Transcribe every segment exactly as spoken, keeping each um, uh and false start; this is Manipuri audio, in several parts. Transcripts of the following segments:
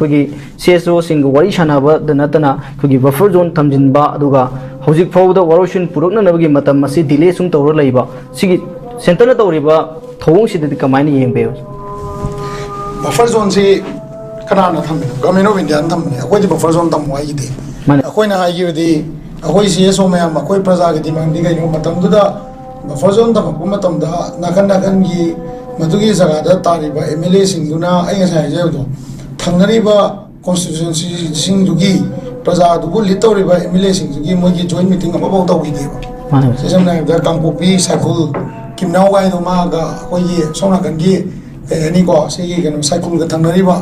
ꯑꯩꯈꯣꯏꯒꯤ ꯁꯤ ꯑꯦꯁ ꯑꯣꯁꯤꯡꯒ ꯋꯥꯔꯤ ꯁꯥꯟꯅꯕꯗ ꯅꯠꯇꯅ ꯑꯩꯈꯣꯏꯒꯤ ꯕꯐꯔ ꯖꯣꯟ ꯊꯝꯖꯤꯟꯕ, ꯑꯗꯨꯒ ꯍꯧꯖꯤꯛ ꯐꯥꯎꯕꯗ ꯋꯥꯔꯣꯏꯁꯤꯟ ꯄꯨꯔꯛꯅꯅꯕꯒꯤ ꯃꯇꯝ ꯑꯁꯤ ꯗꯤꯂꯦ ꯁꯨꯝ ꯇꯧꯔ ꯂꯩꯕ, ꯁꯤꯒꯤ ꯁꯦꯟꯇꯔꯅ ꯇꯧꯔꯤꯕ ꯊꯧꯑꯣꯡꯁꯤꯗꯗꯤ ꯀꯃꯥꯏꯅ ꯌꯦꯡꯕꯤꯕ? ꯕꯐꯔ ꯖꯣꯟꯁꯤ ꯀꯅꯥꯅ ꯊꯝꯃꯤꯅꯣ? ꯒꯚꯔꯟꯃꯦꯟ ꯑꯣꯐ ꯏꯟꯗꯤꯌꯥꯅ ꯊꯝꯕꯅꯦ꯫ ꯑꯩꯈꯣꯏꯗꯤ ꯕꯐꯔ ꯖꯣꯟ ꯊꯝꯃꯣ ꯍꯥꯏꯈꯤꯗꯦ꯫ ꯃꯥꯅꯦ꯫ ꯑꯩꯈꯣꯏꯅ ꯍꯥꯏꯈꯤꯕꯗꯤ, ꯑꯩꯈꯣꯏ ꯁꯤ ꯑꯦꯁ ꯑꯣ ꯃꯌꯥꯝ, ꯑꯩꯈꯣꯏ ꯄ꯭ꯔꯖꯥꯒꯤ ꯗꯤꯃꯥꯟꯗꯤ ꯀꯩꯅꯣ? ꯃꯇꯝꯗꯨꯗ ꯕꯐꯔ ꯖꯣꯟ ꯊꯝꯃꯛꯄ ꯃꯇꯝꯗ ꯅꯥꯀꯟ ꯅꯥꯀꯟꯒꯤ ꯃꯗꯨꯒꯤ ꯖꯒꯥꯗ ꯇꯥꯔꯤꯕ ꯑꯦꯝ ꯑꯦꯜ ꯑꯦꯁꯤꯡꯗꯨꯅ, ꯑꯩ ꯉꯁꯥꯏ ꯍꯥꯏꯖꯕꯗꯣ, ꯊꯪꯅꯔꯤꯕ ꯀꯣꯟꯁꯇꯤꯇ꯭ꯌꯨꯟꯁꯤꯁꯤꯡꯗꯨꯒꯤ ꯄ꯭ꯔꯖꯥꯗꯨꯕꯨ ꯂꯤꯠ ꯇꯧꯔꯤꯕ ꯑꯦꯝ ꯑꯦꯜ ꯑꯦꯁꯤꯡꯗꯨꯒꯤ ꯃꯣꯏꯒꯤ ꯖꯣꯏꯟ ꯃꯤꯇꯤꯡ ꯑꯃꯐꯥꯎ ꯇꯧꯈꯤꯗꯦꯕ꯫ ꯃꯥꯅꯦ꯫ ꯁꯦ ꯁꯝꯅ ꯍꯥꯏꯔꯕꯗ ꯀꯥꯡꯄꯣꯛꯄꯤ, ꯁꯥꯏꯈꯨꯜ, ꯀꯤꯝꯅꯥꯎ ꯀꯥꯏꯗꯣ ꯃꯥꯒ ꯑꯩꯈꯣꯏꯒꯤ ꯁꯣꯝ ꯅꯥꯀꯟꯒꯤ ꯀꯩ ꯍꯥꯏꯅꯤꯀꯣ, ꯁꯤꯒꯤ ꯀꯩꯅꯣ ꯁꯥꯏꯈꯨꯜꯒ ꯊꯪꯅꯔꯤꯕ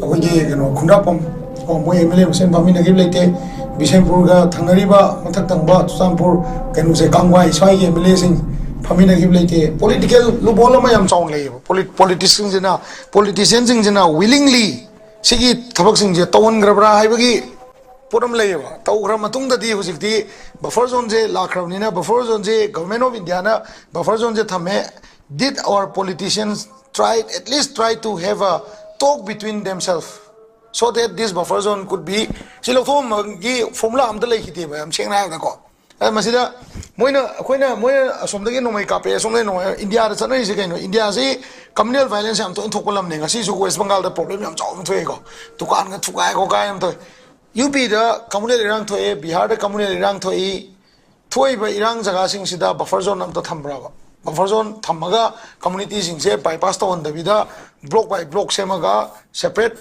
ꯑꯩꯈꯣꯏꯒꯤ ꯀꯩꯅꯣ ꯈꯨꯟꯗ꯭ꯔꯥꯛꯄꯝ ꯀꯣ, ꯃꯣꯏ ꯑꯦꯝ ꯑꯦꯜ ꯑꯦ ꯃꯁꯦꯟ ꯐꯝꯃꯤꯟꯅꯈꯤꯕ ꯂꯩꯇꯦ꯫ ꯕꯤꯁꯦꯝꯄꯨꯔꯒ ꯊꯪꯅꯔꯤꯕ ꯃꯊꯛ ꯊꯪꯕ ꯆꯨꯔꯆꯥꯟꯄꯨꯔ ꯀꯩꯅꯣꯁꯦ, ꯀꯥꯡꯋꯥꯏ ꯁ꯭ꯋꯥꯏꯒꯤ ꯑꯦꯝ ꯑꯦꯜ ꯑꯦꯁꯤꯡ ꯐꯝꯃꯤꯟꯅꯈꯤꯕ ꯂꯩꯇꯦ꯫ ꯄꯣꯂꯤꯇꯤꯀꯦꯜ ꯂꯨꯞꯍꯣꯜ ꯑꯃ ꯌꯥꯝ ꯆꯥꯎꯅ ꯂꯩꯌꯦꯕ꯫ ꯄꯣꯂꯤꯇꯤꯁꯤꯌꯟꯁꯤꯡꯁꯤꯅ, ꯄꯣꯂꯤꯇꯤꯁꯤꯌꯟꯁꯤꯡꯁꯤꯅ ꯋꯤꯂꯤꯡꯂꯤ ꯁꯤꯒꯤ ꯊꯕꯛꯁꯤꯡꯁꯦ ꯇꯧꯍꯟꯈ꯭ꯔꯕ꯭ꯔꯥ ꯍꯥꯏꯕꯒꯤ ꯄꯣꯠ ꯑꯃ ꯂꯩꯌꯦꯕ꯫ ꯇꯧꯈ꯭ꯔ ꯃꯇꯨꯡꯗꯗꯤ ꯍꯧꯖꯤꯛꯇꯤ ꯕꯐꯔ ꯖꯣꯟꯁꯦ ꯂꯥꯛꯈ꯭ꯔꯕꯅꯤꯅ, ꯕꯐꯔ ꯖꯣꯟꯁꯦ ꯒꯚꯔꯟꯃꯦꯟ ꯑꯣꯐ ꯏꯟꯗꯤꯌꯥꯅ ꯕꯐꯔ ꯖꯣꯟꯁꯦ ꯊꯝꯃꯦ꯫ Did our politicians try, at least try to have a talk between themselves, so that this buffer zone could be, ꯁꯤ ꯂꯧꯊꯣꯛꯑꯝꯕꯒꯤ ꯐꯣꯔꯃꯨꯂꯥ ꯑꯝꯇ ꯂꯩꯈꯤꯗꯦꯕ, ꯌꯥꯝ ꯁꯦꯡꯅ ꯍꯥꯏꯔꯕꯗꯀꯣ꯫ ꯑ, ꯃꯁꯤꯗ ꯃꯣꯏꯅ, ꯑꯩꯈꯣꯏꯅ, ꯃꯣꯏꯅ ꯑꯁꯣꯝꯗꯒꯤ ꯅꯣꯡꯃꯩ ꯀꯥꯞꯄꯦ, ꯑꯁꯣꯝꯗꯒꯤ ꯅꯣꯡꯃꯩ, ꯏꯟꯗꯤꯌꯥꯗ ꯆꯠꯅꯔꯤꯁꯦ ꯀꯩꯅꯣ? ꯏꯟꯗꯤꯌꯥꯁꯤ ꯀꯝꯃꯨꯅꯦꯜ ꯚꯥꯏꯂꯦꯟꯁ ꯌꯥꯝ ꯇꯣꯏꯅ ꯊꯣꯛꯄ ꯂꯝꯅꯦ꯫ ꯉꯁꯤꯁꯨ ꯋꯦꯁ ꯕꯪꯒꯥꯜꯗ ꯄ꯭ꯔꯣꯕ꯭ꯂꯦꯝ ꯌꯥꯝ ꯆꯥꯎꯅ ꯊꯣꯛꯑꯦꯀꯣ꯫ ꯗꯨꯀꯥꯟꯒ ꯊꯨꯒꯥꯏ ꯈꯣꯠꯀꯥꯏ ꯌꯥꯝ ꯇꯧꯋꯦ꯫ ꯌꯨ ꯄꯤꯗ ꯀꯝꯃꯨꯅꯦꯜ ꯏꯔꯥꯡ ꯊꯣꯛꯑꯦ, ꯕꯤꯍꯥꯔꯗ ꯀꯝꯃꯨꯅꯦꯜ ꯏꯔꯥꯡ ꯊꯣꯛꯏ꯫ ꯊꯣꯛꯏꯕ ꯏꯔꯥꯡ ꯖꯒꯥꯁꯤꯡꯁꯤꯗ ꯕꯐꯔ ꯖꯣꯟ ꯑꯝꯇ ꯊꯝꯕ꯭ꯔꯕ? ꯕꯐꯔ ꯖꯣꯟ ꯊꯝꯃꯒ ꯀꯝꯃꯨꯅꯤꯇꯤꯁꯤꯡꯁꯦ ꯕꯥꯏꯄꯥꯁ ꯇꯧꯍꯟꯗꯕꯤꯗ, ꯕ꯭ꯂꯣꯛ ꯕꯥꯏ ꯕ꯭ꯂꯣꯛ ꯁꯦꯝꯃꯒ, ꯁꯦꯄꯔꯦꯠ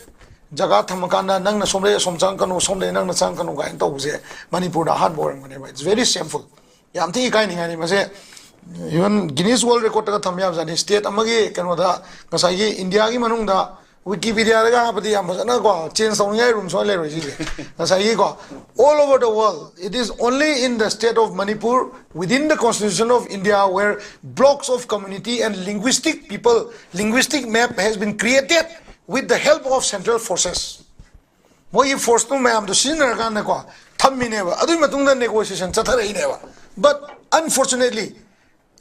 ꯖꯒꯥ ꯊꯝꯃꯀꯥꯟꯗ, ꯅꯪꯅ ꯁꯣꯝꯗꯒꯤ ꯑꯁꯣꯝ ꯆꯪꯉꯛꯀꯅꯨ, ꯁꯣꯝꯗꯒꯤ ꯅꯪꯅ ꯆꯪꯉꯛꯀꯅꯨ ꯀꯥꯏꯅ ꯇꯧꯕꯁꯦ ꯃꯅꯤꯄꯨꯔꯗ ꯑꯍꯥꯟꯕ ꯑꯣꯏꯔꯝꯒꯅꯦꯕ꯫ It's very shameful. ꯌꯥꯝ ꯊꯤ ꯏꯀꯥꯏꯅꯤꯡꯉꯥꯏꯅꯤ ꯃꯁꯦ꯫ Even Guinness World Record ꯇꯒ ꯊꯝꯕ ꯌꯥꯕꯖꯥꯠꯅꯤ꯫ ꯁ꯭ꯇꯦꯠ ꯑꯃꯒꯤ ꯀꯩꯅꯣꯗ, ꯉꯁꯥꯏꯒꯤ ꯏꯟꯗꯤꯌꯥꯒꯤ ꯃꯅꯨꯡꯗ ꯋꯤꯀꯤꯄꯤꯗꯤꯌꯥꯗꯒ ꯍꯥꯞꯄꯗꯤ ꯌꯥꯝ ꯐꯖꯅꯀꯣ, ꯆꯦꯟꯖ ꯇꯧꯅꯤꯡꯉꯥꯏ ꯔꯨꯝ ꯁꯨꯡꯂꯩ ꯂꯩꯔꯣꯏ ꯁꯤꯁꯦ꯫ ꯉꯁꯥꯏꯒꯤꯀꯣ, all over the world, it is only in the state of Manipur, within the constitution of India, where blocks of community and linguistic people, linguistic map has been created with the help of central forces. ꯃꯣꯏꯒꯤ ꯐꯣꯔꯁꯇꯨ ꯃꯌꯥꯝꯗꯣ ꯁꯤꯖꯤꯟꯅꯔꯀꯥꯟꯗꯀꯣ ꯊꯝꯃꯤꯅꯦꯕ꯫ ꯑꯗꯨꯒꯤ ꯃꯇꯨꯡꯗ negotiation ꯆꯠꯊꯔꯛꯏꯅꯦꯕ꯫ But unfortunately,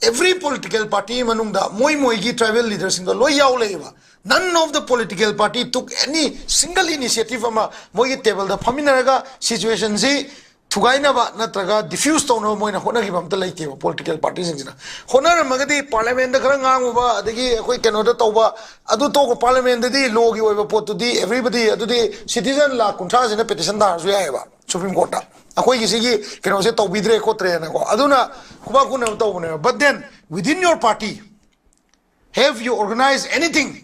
every political party ꯃꯅꯨꯡꯗ ꯃꯣꯏ ꯃꯣꯏꯒꯤ ꯇ꯭ꯔꯥꯏꯕꯦꯜ ꯂꯤꯗꯔꯁꯤꯡꯗꯣ ꯂꯣꯏ ꯌꯥꯎ ꯂꯩꯌꯦꯕ꯫ None of the political party took any single initiative ꯑꯃ ꯃꯣꯏꯒꯤ ꯇꯦꯕꯜꯗ ꯐꯝꯃꯤꯟꯅꯔꯒ ꯁꯤꯆꯨꯋꯦꯁꯟꯁꯤ ꯊꯨꯒꯥꯏꯅꯕ ꯅꯠꯇ꯭ꯔꯒ ꯗꯤꯐ꯭ꯌꯨꯁ ꯇꯧꯅꯕ ꯃꯣꯏꯅ ꯍꯣꯠꯅꯈꯤꯕ ꯑꯝꯇ ꯂꯩꯇꯦꯕ ꯄꯣꯂꯤꯇꯤꯀꯦꯜ ꯄꯥꯔꯇꯤꯁꯤꯡꯁꯤꯅ꯫ ꯍꯣꯠꯅꯔꯝꯃꯒꯗꯤ ꯄꯥꯔꯂꯤꯌꯥꯃꯦꯟꯗ ꯈꯔ ꯉꯥꯡꯉꯨꯕ, ꯑꯗꯒꯤ ꯑꯩꯈꯣꯏ ꯀꯩꯅꯣꯗ ꯇꯧꯕ, ꯑꯗꯨ ꯇꯣꯛꯈ꯭ꯔꯣ꯫ ꯄꯥꯔꯂꯤꯌꯥꯃꯦꯟꯗꯗꯤ ꯂꯣꯒꯤ ꯑꯣꯏꯕ ꯄꯣꯠꯇꯨꯗꯤ everybody, ꯑꯗꯨꯗꯤ ꯁꯤꯇꯤꯖꯟ ꯂꯥꯈ ꯀꯨꯟꯊ꯭ꯔꯥꯁꯤꯅ ꯄꯦꯇꯤꯁꯟ ꯊꯥꯔꯁꯨ ꯌꯥꯏꯑꯕ ꯁꯨꯄ꯭ꯔꯤꯝ ꯀꯣꯔꯠꯇ, ꯑꯩꯈꯣꯏꯒꯤ ꯁꯤꯒꯤ ꯀꯩꯅꯣꯁꯦ ꯇꯧꯕꯤꯗ꯭ꯔꯦ ꯈꯣꯠꯇ꯭ꯔꯦꯅꯀꯣ꯫ ꯑꯗꯨꯅ ꯈꯨꯕꯥꯛ ꯈꯨꯅꯕ ꯇꯧꯕꯅꯦꯕ꯫ But then within your party, have you organized anything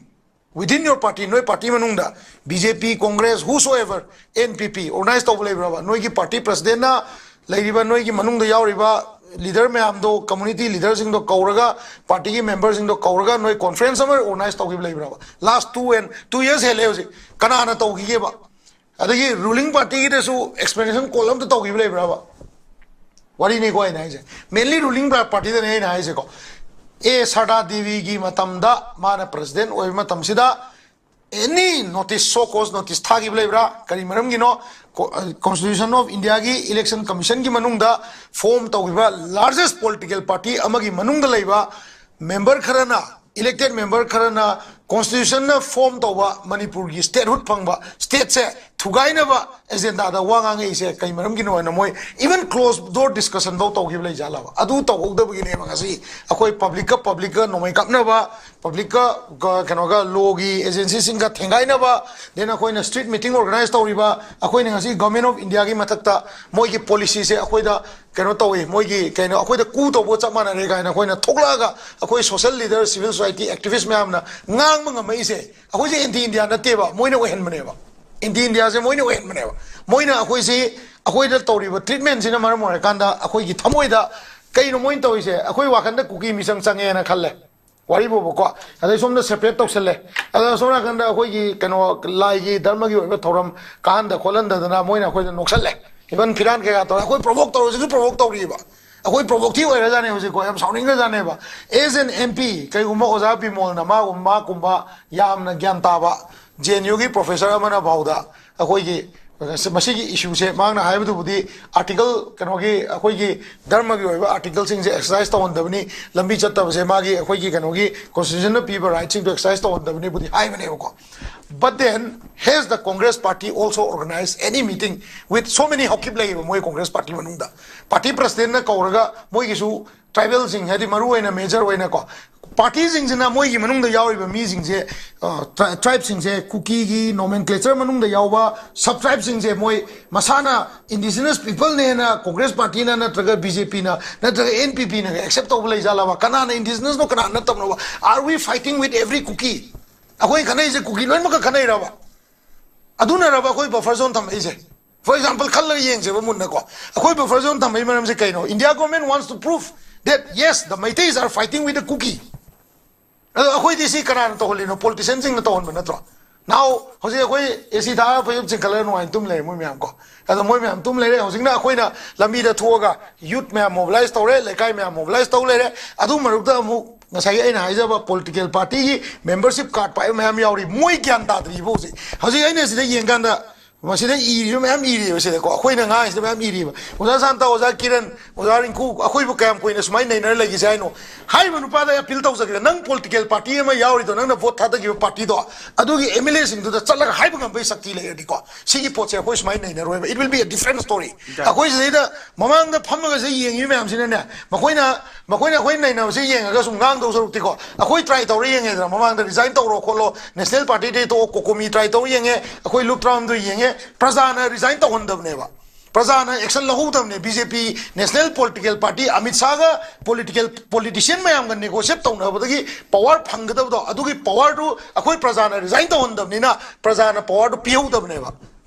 within your party? ꯅꯣꯏ ꯄꯥꯔꯇꯤ ꯃꯅꯨꯡꯗ ꯕꯤ ꯖꯦ ꯄꯤ, ꯀꯣꯡꯒ꯭ꯔꯦꯁ, whosoever, ꯑꯦꯟ ꯄꯤ ꯄꯤ organize ꯇꯧꯕ ꯂꯩꯕ꯭ꯔꯕ? ꯅꯣꯏꯒꯤ ꯄꯥꯔꯇꯤ ꯄ꯭ꯔꯁꯤꯗꯦꯟꯅ ꯂꯩꯔꯤꯕ, ꯅꯣꯏꯒꯤ ꯃꯅꯨꯡꯗ ꯌꯥꯎꯔꯤꯕ ꯂꯤꯗꯔ ꯃꯌꯥꯝꯗꯣ, ꯀꯝꯃꯨꯅꯤꯇꯤ ꯂꯤꯗꯔꯁꯤꯡꯗꯣ ꯀꯧꯔꯒ, ꯄꯥꯔꯇꯤꯒꯤ ꯃꯦꯝꯕꯔꯁꯤꯡꯗꯣ ꯀꯧꯔꯒ ꯅꯣꯏ ꯀꯣꯟꯐ꯭ꯔꯦꯟꯁ ꯑꯃ organize ꯇꯧꯈꯤꯕ ꯂꯩꯕ꯭ꯔꯕ? Last two and two years ꯍꯦꯜꯂꯦ ꯍꯧꯖꯤꯛ, ꯀꯅꯥꯅ ꯇꯧꯈꯤꯒꯦꯕ? ꯑꯗꯒꯤ ꯔꯨꯂꯤꯡ ꯄꯥꯔꯇꯤꯒꯤꯗꯁꯨ ꯑꯦꯛꯁꯄ꯭ꯂꯦꯅꯦꯁꯟ ꯀꯣꯜ ꯑꯝꯇ ꯇꯧꯈꯤꯕ ꯂꯩꯕ꯭ꯔꯕ? ꯋꯥꯔꯤꯅꯤꯀꯣ ꯑꯩꯅ ꯍꯥꯏꯁꯦ, ꯃꯦꯟꯂꯤ ꯔꯨꯂꯤꯡ ꯄꯥꯔꯇꯤꯗꯅꯦ ꯑꯩꯅ ꯍꯥꯏꯁꯦꯀꯣ꯫ ꯑꯦ ꯁꯔꯗꯥ ꯗꯦꯕꯤꯒꯤ ꯃꯇꯝꯗ ꯃꯥꯅ ꯄ꯭ꯔꯁꯤꯗꯦꯟ ꯑꯣꯏꯕ ꯃꯇꯝꯁꯤꯗ ꯑꯦꯅꯤ ꯅꯣꯇꯤꯁ, ꯁꯣ ꯀꯣꯁ ꯅꯣꯇꯤꯁ ꯊꯥꯈꯤꯕ ꯂꯩꯕ꯭ꯔꯥ? ꯀꯔꯤ ꯃꯔꯝꯒꯤꯅꯣ? ꯀꯣꯟꯁꯇꯤꯇ꯭ꯌꯨꯁꯟ ꯑꯣꯐ ꯏꯟꯗꯤꯌꯥꯒꯤ ꯏꯂꯦꯛꯁꯟ ꯀꯃꯤꯁꯟꯒꯤ ꯃꯅꯨꯡꯗ ꯐꯣꯝ ꯇꯧꯈꯤꯕ ꯂꯥꯔꯖꯦꯁ ꯄꯣꯂꯤꯇꯤꯀꯦꯜ ꯄꯥꯔꯇꯤ ꯑꯃꯒꯤ ꯃꯅꯨꯡꯗ ꯂꯩꯕ ꯃꯦꯝꯕꯔ ꯈꯔꯅ, ꯏꯂꯦꯛꯇꯦꯠ ꯃꯦꯝꯕꯔ ꯈꯔꯅ ꯀꯣꯟꯁꯇꯤꯇ꯭ꯌꯨꯁꯟꯅ ꯐꯣꯝ ꯇꯧꯕ ꯃꯅꯤꯄꯨꯔꯒꯤ ꯁ꯭ꯇꯦꯠꯍꯨꯗ ꯐꯪꯕ ꯁ꯭ꯇꯦꯠꯁꯦ ꯊꯨꯒꯥꯏꯅꯕ ꯑꯦꯖꯦꯟꯗꯥꯗ ꯋꯥ ꯉꯥꯡꯉꯛꯏꯁꯦ ꯀꯩ ꯃꯔꯝꯒꯤꯅꯣ ꯍꯥꯏꯅ ꯃꯣꯏ ꯏꯚꯟ ꯀ꯭ꯂꯣꯖ ꯗꯣꯔ ꯗꯤꯁꯀꯁꯟ ꯐꯥꯎ ꯇꯧꯈꯤꯕ ꯂꯩꯖꯥꯠꯂꯕ? ꯑꯗꯨ ꯇꯧꯍꯧꯗꯕꯒꯤꯅꯦꯕ ꯉꯁꯤ ꯑꯩꯈꯣꯏ ꯄꯕ꯭ꯂꯤꯛꯀ ꯄꯕ꯭ꯂꯤꯛꯀ ꯅꯣꯡꯃꯩ ꯀꯥꯞꯅꯕ, ꯄꯕ꯭ꯂꯤꯛꯀ ꯒ-, ꯀꯩꯅꯣꯒ, ꯂꯣꯒꯤ ꯑꯦꯖꯦꯟꯁꯤꯁꯤꯡꯒ ꯊꯦꯡꯒꯥꯏꯅꯕ, ꯗꯦꯟ ꯑꯩꯈꯣꯏꯅ ꯁ꯭ꯇ꯭ꯔꯤꯠ ꯃꯤꯇꯤꯡ ꯑꯣꯔꯒꯅꯥꯏꯖ ꯇꯧꯔꯤꯕ, ꯑꯩꯈꯣꯏꯅ ꯉꯁꯤ ꯒꯚꯔꯟꯃꯦꯟꯠ ꯑꯣꯐ ꯏꯟꯗꯤꯌꯥꯒꯤ ꯃꯊꯛꯇ ꯃꯣꯏꯒꯤ ꯄꯣꯂꯤꯁꯤꯁꯦ ꯑꯩꯈꯣꯏꯗ ꯀꯩꯅꯣ ꯇꯧꯏ, ꯃꯣꯏꯒꯤ ꯀꯩꯅꯣ ꯑꯩꯈꯣꯏꯗ ꯀꯨ ꯇꯧꯕ ꯆꯞ ꯃꯥꯟꯅꯔꯦ ꯀꯥꯏꯅ ꯑꯩꯈꯣꯏꯅ ꯊꯣꯛꯂꯛꯑꯒ ꯑꯩꯈꯣꯏ ꯁꯣꯁꯦꯜ ꯂꯤꯗꯔ, ꯁꯤꯚꯤꯜ ꯁꯣꯁꯥꯏꯇꯤ ꯑꯦꯛꯇꯤꯚꯤꯁ ꯃꯌꯥꯝꯅ ꯉꯥꯡꯕ ꯉꯝꯃꯛꯏꯁꯦ꯫ ꯑꯩꯈꯣꯏꯁꯦ ꯑꯦꯟꯇꯤ ꯏꯟꯗꯤꯌꯥ ꯅꯠꯇꯦꯕ, ꯃꯣꯏꯅ ꯑꯣꯏꯍꯟꯕꯅꯦꯕ꯫ ꯑꯦꯟꯇꯤ ꯏꯟꯗꯤꯌꯥꯁꯦ ꯃꯣꯏꯅ ꯑꯣꯏꯍꯟꯕꯅꯦꯕ꯫ ꯃꯣꯏꯅ ꯑꯩꯈꯣꯏꯁꯤ, ꯑꯩꯈꯣꯏꯗ ꯇꯧꯔꯤꯕ ꯇ꯭ꯔꯤꯠꯃꯦꯟꯁꯤꯅ ꯃꯔꯝ ꯑꯣꯏꯔꯀꯥꯟꯗ ꯑꯩꯈꯣꯏꯒꯤ ꯊꯃꯣꯏꯗ ꯀꯩꯅꯣ ꯃꯣꯏꯅ ꯇꯧꯔꯤꯁꯦ? ꯑꯩꯈꯣꯏ ꯋꯥꯈꯟꯗ ꯀꯨꯀꯤ ꯃꯤꯆꯪ ꯆꯪꯉꯦꯅ ꯈꯜꯂꯦ, ꯋꯥꯔꯤꯕꯨꯕꯀꯣ꯫ ꯑꯗꯩ ꯁꯣꯝꯗ ꯁꯦꯄꯔꯦꯠ ꯇꯧꯁꯜꯂꯦ, ꯑꯗ ꯁꯣꯝ ꯅꯥꯀꯟꯗ ꯑꯩꯈꯣꯏꯒꯤ ꯀꯩꯅꯣ ꯂꯥꯏꯒꯤ ꯙꯔꯃꯒꯤ ꯑꯣꯏꯕ ꯊꯧꯔꯝ ꯀꯥꯍꯟꯗ ꯈꯣꯠꯍꯟꯗꯗꯅ ꯃꯣꯏꯅ ꯑꯩꯈꯣꯏꯗ ꯅꯣꯛꯁꯜꯂꯦ, ꯏꯚꯟ ꯐꯤꯔꯥꯟ ꯀꯩꯀꯥ ꯇꯧꯔꯦ꯫ ꯑꯩꯈꯣꯏ ꯄ꯭ꯔꯣꯚꯣꯛ ꯇꯧꯔꯁꯤꯁꯨ ꯄ꯭ꯔꯣꯚꯣꯛ ꯇꯧꯔꯤꯕ꯫ ꯑꯩꯈꯣꯏ ꯄ꯭ꯔꯣꯚꯣꯛ ꯊꯤ ꯑꯣꯏꯔꯖꯥꯠꯅꯦ ꯍꯧꯖꯤꯛꯀꯣ, ꯌꯥꯝ ꯁꯥꯎꯅꯤꯡꯈ꯭ꯔꯖꯥꯠꯅꯦꯕ꯫ As an M P, ꯀꯩꯒꯨꯝꯕ ꯑꯣꯖꯥ ꯕꯤꯃꯣꯜꯅ ꯃꯥꯒꯨꯝꯕ, ꯃꯥꯒꯨꯝꯕ ꯌꯥꯝꯅ ꯒ꯭ꯌꯥꯟ ꯇꯥꯕ ꯖꯦ ꯑꯦꯟ ꯌꯨꯒꯤ ꯄ꯭ꯔꯣꯐꯦꯁꯔ ꯑꯃꯅ ꯐꯥꯎꯗ ꯑꯩꯈꯣꯏꯒꯤ ꯃꯁꯤꯒꯤ ꯏꯁꯨꯁꯦ ꯃꯍꯥꯛꯅ ꯍꯥꯏꯕꯗꯨꯕꯨꯗꯤ ꯑꯥꯔꯇꯤꯀꯜ, ꯀꯩꯅꯣꯒꯤ, ꯑꯩꯈꯣꯏꯒꯤ ꯙꯔꯃꯒꯤ ꯑꯣꯏꯕ ꯑꯥꯔꯇꯤꯀꯜꯁꯤꯡꯁꯦ ꯑꯦꯛꯁꯔꯁꯥꯏꯁ ꯇꯧꯍꯟꯗꯕꯅꯤ, ꯂꯝꯕꯤ ꯆꯠꯇꯕꯁꯦ ꯃꯥꯒꯤ, ꯑꯩꯈꯣꯏꯒꯤ ꯀꯩꯅꯣꯒꯤ, ꯀꯣꯟꯁꯇꯤꯇ꯭ꯌꯨꯁꯟꯅ ꯄꯤꯕ ꯔꯥꯏꯠꯁꯤꯡꯗꯣ ꯑꯦꯛꯁꯔꯁꯥꯏꯁ ꯇꯧꯍꯟꯗꯕꯅꯤꯕꯨꯗꯤ ꯍꯥꯏꯕꯅꯦꯕꯀꯣ꯫ But then, has the Congress party also organized any meeting with so many ꯍꯧꯈꯤꯕ ꯂꯩꯌꯦꯕ ꯃꯣꯏ ꯀꯣꯡꯒ꯭ꯔꯦꯁ ꯄꯥꯔꯇꯤ ꯃꯅꯨꯡꯗ? ꯄꯥꯔꯇꯤ ꯄ꯭ꯔꯁꯤꯗꯦꯟꯠꯅ ꯀꯧꯔꯒ ꯃꯣꯏꯒꯤꯁꯨ ꯇ꯭ꯔꯥꯏꯕꯦꯜꯁꯤꯡ, ꯍꯥꯏꯗꯤ ꯃꯔꯨ ꯑꯣꯏꯅ, ꯃꯦꯖꯔ ꯑꯣꯏꯅꯀꯣ, ꯄꯥꯔꯇꯤꯁꯤꯡꯁꯤꯅ ꯃꯣꯏꯒꯤ ꯃꯅꯨꯡꯗ ꯌꯥꯎꯔꯤꯕ ꯃꯤꯁꯤꯡꯁꯦ, ꯇ꯭ꯔꯥꯏꯕꯁꯤꯡꯁꯦ, ꯀꯨꯀꯤꯒꯤ ꯅꯣꯃꯦꯟꯀ꯭ꯂꯦꯆꯔ ꯃꯅꯨꯡꯗ ꯌꯥꯎꯕ ꯁꯕ ꯇ꯭ꯔꯥꯏꯕꯁꯤꯡꯁꯦ ꯃꯣꯏ ꯃꯁꯥꯅ ꯏꯟꯗꯤꯖꯤꯅꯁ ꯄꯤꯄꯜꯅꯦꯅ ꯀꯣꯡꯒ꯭ꯔꯦꯁ ꯄꯥꯔꯇꯤꯅ ꯅꯠꯇ꯭ꯔꯒ ꯕꯤ ꯖꯦ ꯄꯤꯅ ꯅꯠꯇ꯭ꯔꯒ ꯑꯦꯟ ꯄꯤ ꯄꯤꯅꯒ ꯑꯦꯛꯁꯦꯞ ꯇꯧꯕ ꯂꯩꯖꯥꯠꯂꯕ? ꯀꯅꯥꯅ ꯏꯟꯗꯤꯖꯤꯅꯁꯅꯣ, ꯀꯅꯥꯅ ꯅꯠꯇꯕꯅꯣꯕ? Are we fighting with every Kuki? ꯑꯩꯈꯣꯏ ꯈꯠꯅꯩꯁꯦ ꯀꯨꯀꯤ ꯂꯣꯏꯅꯃꯛꯀ ꯈꯠꯅꯩꯔꯕ? ꯑꯗꯨꯅꯔꯕ ꯑꯩꯈꯣꯏ ꯕꯐꯔ ꯖꯣꯟ ꯊꯝꯃꯛꯏꯁꯦ? For example, ꯈꯜꯂꯒ ꯌꯦꯡꯁꯦꯕ ꯃꯨꯟꯅꯀꯣ, ꯑꯩꯈꯣꯏ ꯕꯐꯔ ꯖꯣꯟ ꯊꯝꯕꯒꯤ ꯃꯔꯝꯁꯦ ꯀꯩꯅꯣ? India government wants to prove that yes, the Meiteis are fighting with the Kuki. ꯑꯗꯣ ꯑꯩꯈꯣꯏꯗꯤ ꯁꯤ ꯀꯅꯥꯅ ꯇꯧꯍꯜꯂꯤꯅꯣ? ꯄꯣꯂꯤꯇꯤꯁꯤꯌꯟꯁꯤꯡꯅ ꯇꯧꯍꯟꯕ ꯅꯠꯇ꯭ꯔꯣ? ꯅꯍꯥꯟ ꯍꯧꯖꯤꯛ ꯑꯩꯈꯣꯏ ꯑꯦ ꯁꯤ ꯊꯥꯔꯒ ꯐꯩꯖꯨꯞ ꯆꯤꯡꯈꯠꯂꯒ ꯅꯨꯡꯉꯥꯏꯅ ꯇꯨꯝ ꯂꯩꯔꯦ ꯃꯣꯏ ꯃꯌꯥꯝ ꯀꯣ꯫ ꯑꯗꯣ ꯃꯣꯏ ꯃꯌꯥꯝ ꯇꯨꯝ ꯂꯩꯔꯦ꯫ ꯍꯧꯖꯤꯛꯅ ꯑꯩꯈꯣꯏꯅ ꯂꯝꯕꯤꯗ ꯊꯣꯛꯑꯒ ꯌꯨꯠ ꯃꯌꯥꯝ ꯃꯣꯕꯤꯂꯥꯏꯁ ꯇꯧꯔꯦ, ꯂꯩꯀꯥꯏ ꯃꯌꯥꯝ ꯃꯣꯕꯤꯂꯥꯏꯁ ꯇꯧ ꯂꯩꯔꯦ꯫ ꯑꯗꯨ ꯃꯔꯛꯇ ꯑꯃꯨꯛ ꯉꯁꯥꯏꯒꯤ ꯑꯩꯅ ꯍꯥꯏꯖꯕ ꯄꯣꯂꯤꯇꯤꯀꯦꯜ ꯄꯥꯔꯇꯤꯒꯤ ꯃꯦꯝꯕꯔꯁꯤꯞ ꯀꯥꯔꯗ ꯄꯥꯏꯕ ꯃꯌꯥꯝ ꯌꯥꯎꯔꯤ꯫ ꯃꯣꯏ ꯒ꯭ꯌꯥꯟ ꯇꯥꯗ꯭ꯔꯤꯕ ꯍꯧꯖꯤꯛ꯫ ꯍꯧꯖꯤꯛ ꯑꯩꯅ ꯁꯤꯗ ꯌꯦꯡꯀꯥꯟꯗ ꯃꯁꯤꯗ ꯏꯔꯤꯕ ꯃꯌꯥꯝ ꯏꯔꯤꯕ ꯁꯤꯗꯀꯣ, ꯑꯩꯈꯣꯏꯅ ꯉꯥꯡꯉꯤꯁꯤꯗ ꯃꯌꯥꯝ ꯏꯔꯤꯕ꯫ ꯑꯣꯖꯥ ꯁꯥꯟꯇ, ꯑꯣꯖꯥ ꯀꯤꯔꯟ, ꯑꯣꯖꯥ ꯔꯤꯡꯀꯨ, ꯑꯩꯈꯣꯏꯕꯨ ꯀꯌꯥꯝ ꯀꯨꯏꯅ ꯁꯨꯃꯥꯏꯅ ꯅꯩꯅꯔ ꯂꯩꯈꯤꯁꯦ ꯍꯥꯏꯅꯣ? ꯍꯥꯏꯔꯤꯕ ꯅꯨꯄꯥꯗ ꯑꯩ ꯑꯄꯤꯜ ꯇꯧꯖꯒꯦ, ꯅꯪ ꯄꯣꯂꯤꯇꯤꯀꯦꯜ ꯄꯥꯔꯇꯤ ꯑꯃ ꯌꯥꯎꯔꯤꯗꯣ, ꯅꯪꯅ ꯚꯣꯠ ꯊꯥꯗꯈꯤꯕ ꯄꯥꯔꯇꯤꯗꯣ, ꯑꯗꯨꯒꯤ ꯑꯦꯝ ꯑꯦꯜ ꯑꯦꯁꯤꯡꯗꯨꯗ ꯆꯠꯂꯒ ꯍꯥꯏꯕ ꯉꯝꯕꯒꯤ ꯁꯛꯇꯤ ꯂꯩꯔꯗꯤꯀꯣ, ꯁꯤꯒꯤ ꯄꯣꯠꯁꯦ ꯑꯩꯈꯣꯏ ꯁꯨꯃꯥꯏꯅ ꯅꯩꯅꯔꯣꯏꯕ꯫ It will be a different story. ꯑꯩꯈꯣꯏ ꯁꯤꯗꯩꯗ ꯃꯃꯥꯡꯗ ꯐꯝꯃꯒꯁꯦ ꯌꯦꯡꯉꯤꯕ ꯃꯌꯥꯝꯁꯤꯅꯅꯦ, ꯃꯈꯣꯏꯅ ꯃꯈꯣꯏꯅ ꯑꯩꯈꯣꯏ ꯅꯩꯅꯕꯁꯦ ꯌꯦꯡꯉꯒ ꯁꯨꯝ ꯉꯥꯡꯗꯧ ꯁꯔꯨꯛꯇꯤꯀꯣ, ꯑꯩꯈꯣꯏ ꯇ꯭ꯔꯥꯏ ꯇꯧꯔ ꯌꯦꯡꯉꯦꯗꯅ, ꯃꯃꯥꯡꯗ ꯔꯤꯖꯥꯏꯟ ꯇꯧꯔꯣ ꯈꯣꯠꯂꯣ, ꯅꯦꯁꯅꯦꯜ ꯄꯥꯔꯇꯤꯗꯩ ꯇꯣꯛꯑꯣ, ꯀꯣꯀꯣꯃꯤ ꯇ꯭ꯔꯥꯏ ꯇꯧꯔ ꯌꯦꯡꯉꯦ, ꯑꯩꯈꯣꯏ ꯂꯨꯞ ꯇꯔꯥꯍꯨꯝꯗꯣꯏ ꯌꯦꯡꯉꯦ, ꯄ꯭ꯔꯖꯥꯅ ꯔꯤꯖꯥꯏꯟ ꯇꯧꯍꯟꯗꯕꯅꯦꯕ꯫ ꯄ꯭ꯔꯖꯥꯅ ꯑꯦꯛꯁꯟ ꯂꯧꯍꯧꯗꯕꯅꯦ꯫ ꯕꯤ ꯖꯦ ꯄꯤ, ꯅꯦꯁꯅꯦꯜ ꯄꯣꯂꯤꯇꯤꯀꯦꯜ ꯄꯥꯔꯇꯤ ꯑꯃꯤꯠ ꯁꯥꯒ ꯄꯣꯂꯤꯇꯤꯀꯦꯜ ꯄꯣꯂꯤꯇꯤꯁꯤꯌꯟ ꯃꯌꯥꯝꯒ ꯅꯦꯒꯣꯁꯤꯌꯦꯠ ꯇꯧꯅꯕꯗꯒꯤ ꯄꯋꯥꯔ ꯐꯪꯒꯗꯕꯗꯣ, ꯑꯗꯨꯒꯤ ꯄꯋꯥꯔꯗꯨ ꯑꯩꯈꯣꯏ ꯄ꯭ꯔꯖꯥꯅ ꯔꯤꯖꯥꯏꯟ ꯇꯧꯍꯟꯗꯕꯅꯤꯅ ꯄ꯭ꯔꯖꯥꯅ ꯄꯋꯥꯔꯗꯨ ꯄꯤꯍꯧꯗꯕꯅꯦꯕ꯫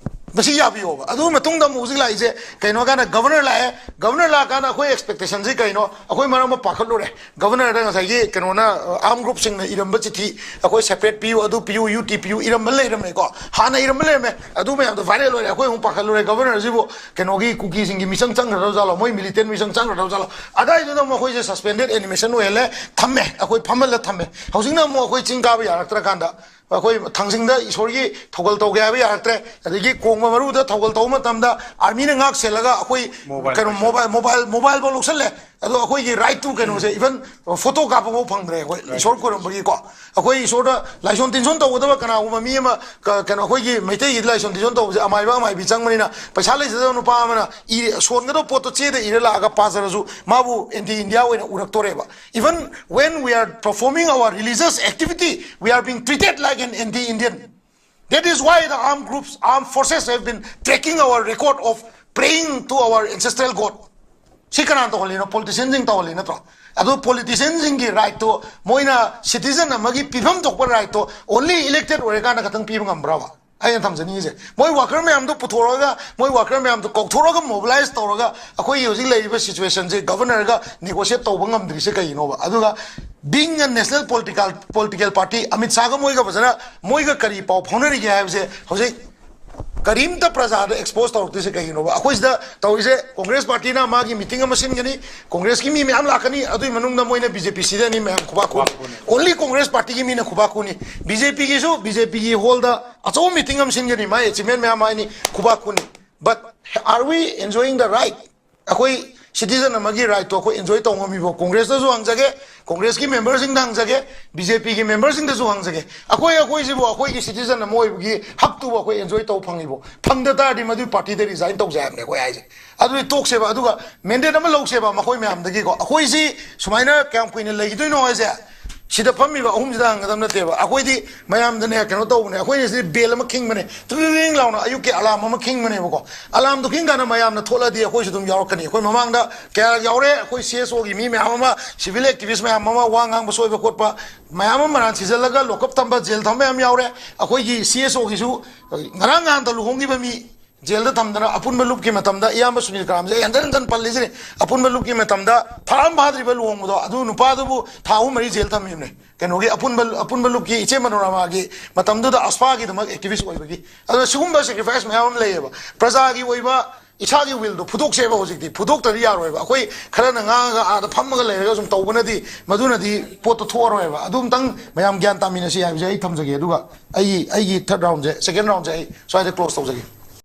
ꯃꯁꯤ ꯌꯥꯕꯤꯌꯣꯕ꯫ ꯑꯗꯨ ꯃꯇꯨꯡꯗ ꯑꯃꯨꯛ ꯍꯧꯖꯤꯛ ꯂꯥꯛꯏꯁꯦ ꯀꯩꯅꯣ ꯍꯥꯏ ꯀꯥꯟꯗ ꯒꯚꯔꯅꯔ ꯂꯥꯛꯑꯦ꯫ ꯒꯚꯔꯅꯔ ꯂꯥꯛꯑꯀꯥꯟꯗ ꯑꯩꯈꯣꯏ ꯑꯦꯛꯁꯄꯦꯛꯇꯦꯁꯟꯁꯤ ꯀꯩꯅꯣ? ꯑꯩꯈꯣꯏ ꯃꯔꯝ ꯑꯃ ꯄꯥꯈꯠꯂꯨꯔꯦ꯫ ꯒꯚꯔꯅꯔꯗ ꯉꯁꯥꯏꯒꯤ ꯀꯩꯅꯣꯅ, ꯑꯥꯔꯝ ꯒ꯭ꯔꯨꯞꯁꯤꯡꯅ ꯏꯔꯝꯕ ꯆꯤꯊꯤ, ꯑꯩꯈꯣꯏ ꯁꯦꯄꯔꯦꯠ ꯄꯤꯌꯨ, ꯑꯗꯨ ꯄꯤꯌꯨ, ꯌꯨ ꯇꯤ ꯄꯤꯌꯨ, ꯏꯔꯝꯕ ꯂꯩꯔꯝꯃꯦꯀꯣ, ꯍꯥꯟꯅ ꯏꯔꯝꯕ ꯂꯩꯔꯝꯃꯦ꯫ ꯑꯗꯨ ꯃꯌꯥꯝꯗꯣ ꯚꯥꯏꯔꯦꯜ ꯑꯣꯏꯔꯦ꯫ ꯑꯩꯈꯣꯏ ꯑꯃꯨꯛ ꯄꯥꯈꯠꯂꯨꯔꯦ, ꯒꯚꯔꯅꯔꯁꯤꯕꯨ ꯀꯩꯅꯣꯒꯤ ꯀꯨꯀꯤꯁꯤꯡꯒꯤ ꯃꯤꯆꯪ ꯆꯪꯈ꯭ꯔꯗꯧ ꯖꯥꯠꯂꯣ, ꯃꯣꯏ ꯃꯤꯂꯤꯇꯦꯟ ꯃꯤꯆꯪ ꯆꯪꯈ꯭ꯔꯗꯧ ꯖꯥꯠꯂꯣ? ꯑꯗꯥꯏꯗꯨꯗ ꯑꯃꯨꯛ ꯑꯩꯈꯣꯏꯁꯦ ꯁꯁꯄꯦꯟꯗꯦꯠ ꯑꯦꯅꯤꯃꯦꯁꯟ ꯑꯣꯏꯍꯜꯂꯦ, ꯊꯝꯃꯦ, ꯑꯩꯈꯣꯏ ꯐꯝꯍꯜꯂ ꯊꯝꯃꯦ꯫ ꯍꯧꯖꯤꯛꯅ ꯑꯃꯨꯛ ꯑꯩꯈꯣꯏ ꯆꯤꯡ ꯀꯥꯕ ꯌꯥꯔꯛꯇ꯭ꯔꯀꯥꯟꯗ ꯑꯩꯈꯣꯏ ꯊꯥꯡꯖꯤꯡꯗ ꯏꯁꯣꯔꯒꯤ ꯊꯧꯒꯜ ꯇꯧꯒꯦ ꯍꯥꯏꯕ ꯌꯥꯔꯛꯇ꯭ꯔꯦ꯫ ꯑꯗꯒꯤ ꯀꯣꯡꯕ ꯃꯔꯨꯗ ꯊꯧꯒꯜ ꯇꯧꯕ ꯃꯇꯝꯗ ꯑꯥꯔꯃꯤꯅ ꯉꯥꯛ ꯁꯦꯜꯂꯒ ꯑꯩꯈꯣꯏ ꯀꯩꯅꯣ ꯃꯣꯕꯥꯏꯜ ꯃꯣꯕꯥꯏꯜ ꯃꯣꯕꯥꯏꯜ ꯐꯥꯎ ꯂꯧꯁꯜꯂꯦ꯫ ꯑꯗꯣ ꯑꯩꯈꯣꯏꯒꯤ ꯔꯥꯏꯠ ꯇꯨ ꯀꯩꯅꯣꯁꯦ, ꯏꯚꯟ ꯐꯣꯇꯣ ꯀꯥꯞꯄ ꯐꯥꯎ ꯐꯪꯗ꯭ꯔꯦ ꯑꯩꯈꯣꯏ ꯏꯁꯣꯔ ꯈꯣꯏꯔꯝꯕꯒꯤꯀꯣ꯫ ꯑꯩꯈꯣꯏ ꯏꯁꯣꯔꯗ ꯂꯥꯏꯁꯣꯟ ꯇꯤꯟꯁꯣꯟ ꯇꯧꯒꯗꯕ ꯀꯅꯥꯒꯨꯝꯕ ꯃꯤ ꯑꯃ, ꯀ- ꯀꯩꯅꯣ, ꯑꯩꯈꯣꯏꯒꯤ ꯃꯩꯇꯩꯒꯤꯗꯤ ꯂꯥꯏꯁꯣꯟ ꯇꯤꯟꯁꯣꯟ ꯇꯧꯕꯁꯦ ꯑꯃꯥꯏꯕ ꯑꯃꯥꯏꯕꯤ ꯆꯪꯕꯅꯤꯅ ꯄꯩꯁꯥ ꯂꯩꯖꯗꯕ ꯅꯨꯄꯥ ꯑꯃꯅ ꯏ- ꯁꯣꯟꯒꯗꯕ ꯄꯣꯠꯇꯣ ꯆꯦꯗ ꯏꯔ ꯂꯥꯛꯑꯒ ꯄꯥꯖꯔꯁꯨ ꯃꯥꯕꯨ ꯑꯦꯟꯇꯤ ꯏꯟꯗꯤꯌꯥ ꯑꯣꯏꯅ ꯎꯔꯛꯇꯣꯔꯦꯕ꯫ Even when we are performing our religious activity, we are being treated like an anti-Indian. That is why the armed groups, armed forces have been tracking our record of praying to our ancestral God. ꯁꯤ ꯀꯅꯥꯅ ꯇꯧꯍꯜꯂꯤꯅꯣ? ꯄꯣꯂꯤꯇꯤꯁꯤꯌꯟꯁꯤꯡ ꯇꯧꯍꯜꯂꯤ ꯅꯠꯇ꯭ꯔꯣ? ꯑꯗꯨ ꯄꯣꯂꯤꯇꯤꯁꯤꯌꯟꯁꯤꯡꯒꯤ ꯔꯥꯏꯠꯇꯣ, ꯃꯣꯏꯅ ꯁꯤꯇꯤꯖꯟ ꯑꯃꯒꯤ ꯄꯤꯐꯝ ꯊꯣꯛꯄ ꯔꯥꯏꯠꯇꯣ ꯑꯣꯟꯂꯤ ꯏꯂꯦꯛꯇꯦꯠ ꯑꯣꯏꯔꯀꯥꯟꯗ ꯈꯛꯇꯪ ꯄꯤꯕ ꯉꯝꯕ꯭ꯔꯕ? ꯑꯩꯅ ꯊꯝꯖꯅꯤꯡꯉꯤꯁꯦ, ꯃꯣꯏ ꯋꯥꯀꯔ ꯃꯌꯥꯝꯗꯣ ꯄꯨꯊꯣꯔꯛꯑꯒ, ꯃꯣꯏ ꯋꯥꯀꯔ ꯃꯌꯥꯝꯗꯣ ꯀꯧꯊꯣꯔꯛꯑꯒ ꯃꯣꯕꯤꯂꯥꯏꯁ ꯇꯧꯔꯒ ꯑꯩꯈꯣꯏꯒꯤ ꯍꯧꯖꯤꯛ ꯂꯩꯔꯤꯕ ꯁꯤꯆꯨꯋꯦꯁꯟꯁꯦ ꯒꯚꯔꯅꯔꯒ ꯅꯦꯒꯣꯁꯤꯌꯦꯠ ꯇꯧꯕ ꯉꯝꯗ꯭ꯔꯤꯁꯦ ꯀꯩꯒꯤꯅꯣꯕ? ꯑꯗꯨꯒ being a national political political party, Amit ꯁꯥꯍꯒ ꯃꯣꯏꯒ ꯐꯖꯅ, ꯃꯣꯏꯒ ꯀꯔꯤ ꯄꯥꯎ ꯐꯥꯎꯅꯔꯤꯒꯦ ꯍꯥꯏꯕꯁꯦ ꯍꯧꯖꯤꯛ ꯀꯔꯤꯝꯇ ꯄ꯭ꯔꯖꯥꯗ ꯑꯦꯛꯁꯄꯣꯖ ꯇꯧꯔꯛꯇ꯭ꯔꯤꯁꯦ ꯀꯩꯒꯤꯅꯣꯕ? ꯑꯩꯈꯣꯏ ꯁꯤꯗ ꯇꯧꯔꯤꯁꯦ, ꯀꯣꯡꯒ꯭ꯔꯦꯁ ꯄꯥꯔꯇꯤꯅ ꯃꯥꯒꯤ ꯃꯤꯇꯤꯡ ꯑꯃ ꯁꯤꯟꯒꯅꯤ, ꯀꯣꯡꯒ꯭ꯔꯦꯁꯀꯤ ꯃꯤ ꯃꯌꯥꯝ ꯂꯥꯛꯀꯅꯤ, ꯑꯗꯨꯒꯤ ꯃꯅꯨꯡꯗ ꯃꯣꯏꯅ ꯕꯤ ꯖꯦ ꯄꯤ ꯁꯤꯗꯅꯤ, ꯃꯌꯥꯝ ꯈꯨꯕꯥꯛ ꯈꯨꯅꯤ꯫ ꯑꯣꯟꯂꯤ ꯀꯣꯡꯒ꯭ꯔꯦꯁ ꯄꯥꯔꯇꯤꯒꯤ ꯃꯤꯅ ꯈꯨꯕꯥꯛ ꯈꯨꯅꯤ꯫ ꯕꯤ ꯖꯦ ꯄꯤꯒꯤꯁꯨ ꯕꯤ ꯖꯦ ꯄꯤꯒꯤ ꯍꯣꯜꯗ ꯑꯆꯧꯕ ꯃꯤꯇꯤꯡ ꯑꯃ ꯁꯤꯟꯒꯅꯤ, ꯃꯥꯏ ꯑꯦꯆꯤꯞꯃꯦꯟ ꯃꯌꯥꯝ ꯍꯥꯏꯅꯤ, ꯈꯨꯕꯥꯛ ꯈꯨꯅꯤ꯫ But are we enjoying the right? ꯑꯩꯈꯣꯏ ꯁꯤꯇꯤꯖꯟ ꯑꯃꯒꯤ ꯔꯥꯏꯠꯇꯣ ꯑꯩꯈꯣꯏ ꯑꯦꯟꯖꯣꯏ ꯇꯧ ꯉꯝꯃꯤꯕꯣ? ꯀꯣꯡꯒ꯭ꯔꯦꯁꯇꯁꯨ ꯍꯪꯖꯒꯦ, ꯀꯣꯡꯒ꯭ꯔꯦꯁꯀꯤ ꯃꯦꯝꯕꯔꯁꯤꯡꯗ ꯍꯪꯖꯒꯦ, ꯕꯤ ꯖꯦ ꯄꯤꯒꯤ ꯃꯦꯝꯕꯔꯁꯤꯡꯗꯁꯨ ꯍꯪꯖꯒꯦ꯫ ꯑꯩꯈꯣꯏ ꯑꯩꯈꯣꯏꯁꯤꯕꯨ ꯑꯩꯈꯣꯏꯒꯤ ꯁꯤꯇꯤꯖꯟ ꯑꯃ ꯑꯣꯏꯕꯒꯤ ꯍꯛꯇꯨꯕꯨ ꯑꯩꯈꯣꯏ ꯑꯦꯟꯖꯣꯏ ꯇꯧ ꯐꯪꯉꯤꯕꯣ? ꯐꯪꯗ ꯇꯥꯔꯗꯤ ꯃꯗꯨꯒꯤ ꯄꯥꯔꯇꯤꯗ ꯔꯤꯖꯥꯏꯟ ꯇꯧꯖꯦ ꯍꯥꯏꯕꯅꯦ ꯑꯩꯈꯣꯏ ꯍꯥꯏꯁꯦ꯫ ꯑꯗꯨꯗꯤ ꯇꯣꯛꯁꯦꯕ, ꯑꯗꯨꯒ ꯃꯦꯟꯗꯦꯠ ꯑꯃ ꯂꯧꯁꯦꯕ ꯃꯈꯣꯏ ꯃꯌꯥꯝꯗꯒꯤꯀꯣ꯫ ꯑꯩꯈꯣꯏꯁꯤ ꯁꯨꯃꯥꯏꯅ ꯀꯌꯥꯝ ꯀꯨꯏꯅ ꯂꯩꯈꯤꯗꯣꯏꯅꯣ ꯍꯥꯏꯁꯦ ꯁꯤꯗ ꯐꯝꯃꯤꯕ ꯑꯍꯨꯝꯁꯤꯗ ꯍꯪꯒꯗꯕ ꯅꯠꯇꯦꯕ꯫ ꯑꯩꯈꯣꯏꯗꯤ ꯃꯌꯥꯝꯗꯅꯦ ꯀꯩꯅꯣ ꯇꯧꯕꯅꯦ, ꯑꯩꯈꯣꯏꯅ ꯁꯤꯗꯤ ꯕꯦꯜ ꯑꯃ ꯈꯤꯡꯕꯅꯦ, ꯇ꯭ꯔꯤꯡ ꯂꯥꯎꯅ ꯑꯌꯨꯛꯀꯤ ꯑꯂꯥꯝ ꯑꯃ ꯈꯤꯡꯕꯅꯦꯕꯀꯣ꯫ ꯑꯂꯥꯝꯗꯣ ꯈꯤꯡ ꯀꯥꯟꯗ ꯃꯌꯥꯝꯅ ꯊꯣꯛꯂꯛꯑꯗꯤ ꯑꯩꯈꯣꯏꯁꯨ ꯑꯗꯨꯝ ꯌꯥꯎꯔꯛꯀꯅꯤ꯫ ꯑꯩꯈꯣꯏ ꯃꯃꯥꯡꯗ ꯀꯌꯥ ꯌꯥꯎꯔꯦ, ꯑꯩꯈꯣꯏ ꯁꯤ ꯑꯦꯁ ꯑꯣꯒꯤ ꯃꯤ ꯃꯌꯥꯝ ꯑꯃ, ꯁꯤꯚꯤꯜ ꯑꯦꯛꯇꯤꯚꯤꯁ ꯃꯌꯥꯝ ꯑꯃ ꯋꯥ ꯉꯥꯡꯕ ꯁꯣꯏꯕ ꯈꯣꯠꯄ ꯃꯌꯥꯝ ꯑꯃ ꯃꯔꯥꯟ ꯁꯤꯖꯜꯂꯒ ꯂꯣꯀꯞ ꯊꯝꯕ, ꯖꯦꯜ ꯊꯝꯕ ꯃꯌꯥꯝ ꯌꯥꯎꯔꯦ꯫ ꯑꯩꯈꯣꯏꯒꯤ ꯁꯤ ꯑꯦꯁ ꯑꯣꯒꯤꯁꯨ ꯉꯔꯥꯡ ꯅꯍꯥꯟꯇ ꯂꯨꯍꯣꯡꯈꯤꯕ ꯃꯤ ꯖꯦꯜꯗ ꯊꯝꯗꯅ, ꯑꯄꯨꯟꯕ ꯂꯨꯞꯀꯤ ꯃꯇꯝꯗ, ꯏꯌꯥꯝꯕ ꯁꯨꯅꯤꯜ ꯀꯔꯥꯝꯁꯦ ꯑꯩ ꯍꯟꯖꯟ ꯍꯟꯖꯟ ꯄꯜꯂꯤꯁꯤꯅꯤ, ꯑꯄꯨꯟꯕ ꯂꯨꯞꯀꯤ ꯃꯇꯝꯗ ꯊꯥ ꯑꯃ ꯐꯥꯗ꯭ꯔꯤꯕ ꯂꯨꯍꯣꯡꯕꯗꯣ, ꯑꯗꯨ ꯅꯨꯄꯥꯗꯨꯕꯨ ꯊꯥ ꯑꯍꯨꯝ ꯃꯔꯤ ꯖꯦꯜ ꯊꯝꯃꯤꯕꯅꯦ꯫ ꯀꯩꯅꯣꯒꯤ ꯑꯄꯨꯟꯕ, ꯑꯄꯨꯟꯕ ꯂꯨꯞꯀꯤ ꯏꯆꯦ ꯃꯅꯣꯔꯃꯥꯒꯤ ꯃꯇꯝꯗꯨꯗ ꯑꯁꯐꯥꯒꯤꯗꯃꯛ ꯑꯦꯛꯇꯤꯚꯤꯁ ꯑꯣꯏꯕꯒꯤ꯫ ꯑꯗꯨꯅ ꯁꯤꯒꯨꯝꯕ ꯁꯦꯀ꯭ꯔꯤꯐꯥꯏꯁ ꯃꯌꯥꯝ ꯑꯃ ꯂꯩꯌꯦꯕ꯫ ꯄ꯭ꯔꯖꯥꯒꯤ ꯑꯣꯏꯕ ꯏꯁꯥꯒꯤ ꯋꯤꯜꯗꯣ ꯐꯨꯗꯣꯛꯁꯦꯕ꯫ ꯍꯧꯖꯤꯛꯇꯤ ꯐꯨꯗꯣꯛꯇ꯭ꯔꯗꯤ ꯌꯥꯔꯣꯏꯕ꯫ ꯑꯩꯈꯣꯏ ꯈꯔꯅ ꯉꯥꯡꯉꯒ ꯑꯥꯗ ꯐꯝꯃꯒ ꯂꯩꯔꯒ ꯁꯨꯝ ꯇꯧꯕꯅꯗꯤ ꯃꯗꯨꯅꯗꯤ ꯄꯣꯠꯇꯣ ꯊꯣꯛꯑꯔꯣꯏꯕ꯫ ꯑꯗꯨ ꯑꯝꯇꯪ ꯃꯌꯥꯝ ꯒ꯭ꯌꯥꯟ ꯇꯥꯃꯤꯟꯅꯁꯤ ꯍꯥꯏꯕꯁꯦ ꯑꯩ ꯊꯝꯖꯒꯦ꯫ ꯑꯗꯨꯒ ꯑꯩꯒꯤ ꯑꯩꯒꯤ ꯊꯥꯔꯠ ꯔꯥꯎꯟꯁꯦ, ꯁꯦꯀꯦꯟ ꯔꯥꯎꯟꯁꯦ ꯑꯩ ꯁ꯭ꯋꯥꯏꯗ ꯀ꯭ꯂꯣꯁ ꯇꯧꯖꯒꯦ꯫